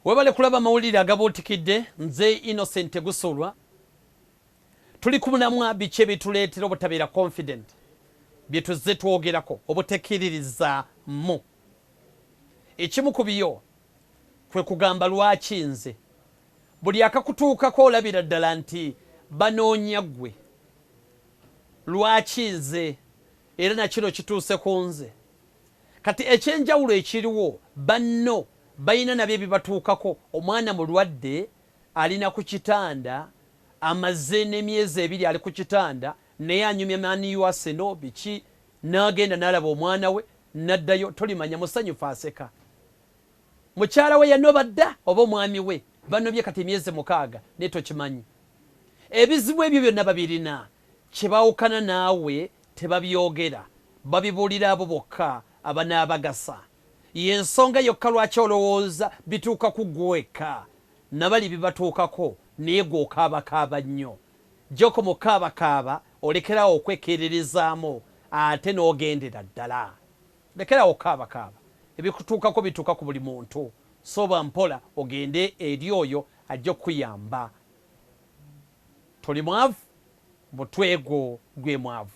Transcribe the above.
Webale kulaba mawulire agabuutikidde. Nze Innocent Tegusulwa. Tuli ku mulamwa biki ebituleetera obutabeera confident, bye tuzze twogerako, obutekkiririza mu. Ekimu ku byo kwe kugamba lwaki nze. Buli akakutuukako olabira ddala nti banoonya ggwe. Lwaki nze? Era na kino kituuse ku nze. Kati ekyenjawulo ekiriwo, banno balina nabyo ebibatuukako. Omwana mulwadde, alina ku kitanda, amaze n'emyezi 2 ali ku kitanda, naye anyumya Man U, Arsenal, biki, n'agenda n'alaba omwana we n'addayo, tolimanya musanyufu, aseka. Mukyala we yanoba dda oba omwami we banobye kati emyezi 6, naye tokimanyi. Ebizibu ebyo byonna babirina, kyebawukana naawe tebabyogera, babibuulira abo bokka abanaabagasa. Y'ensonga yokka lwaki olowooza bituuka ku ggwe wekka. Nabali bibatuukako, naye gwe okaabakaaba nnyo. Jjoko mu kaabakaaba, olekerawo okwekiririzaamu ate n'ogendera ddala. Lekerawo okukaabakaaba, ebikutuukako bituuka ku buli muntu. Sooba mpola ogende eri oyo ajja okukuyamba. Toli mwavu, mutwe gwo gwe mwavu.